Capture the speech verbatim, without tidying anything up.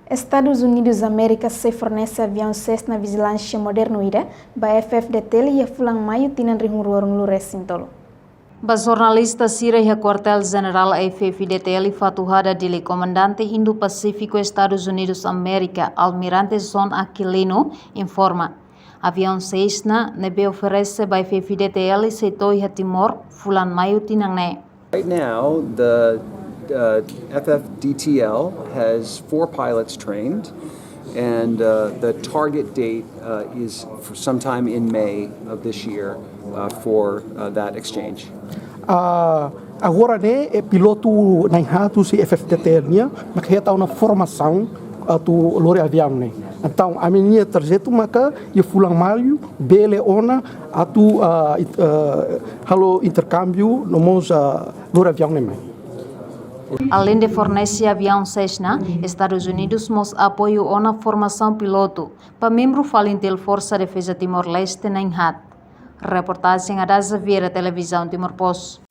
Estadus Unidus Amérika sei fornese aviaun Cessna vijilánsia modernu ida ba F F D T L iha fulan Maiu tinan rihun rua ruanulu resin tolu. Ba jornalista sira iha Kuartél Jenerál F F D T L Fatuhada, Dili, Komandante Indo-Pasífiku Estadus Unidus Amérika, Almirante John Aquilino, informa, aviaun Cessna ne'ebé oferese ba F F D T L sei to'o iha Timor fulan Maiu tinan ne'e. Right now, the uh, F F D T L has four pilots trained, and uh, the target date uh, is for sometime in May of this year uh, for uh, that exchange. Ah, agora ne'e, eh, pilotu na'in haat husi F F D T L nian mak hetan ona formasaun atu lori aviaun ne'e. Entaun, ami-nia tarjetu maka iha fulan Maiu bele ona atu, ah, it-, ah, halo interkámbiu no mós, ah, lori aviaun ne'e mai. Aleinde fornese aviaun Cessna, Estadus Unidus mós apoiu ona formasaun pilotu ba membru FALINTIL Forsa Defeza Timor-Leste na'in haat. Reportajen Adaza Vieira, Televizaun Timor Post.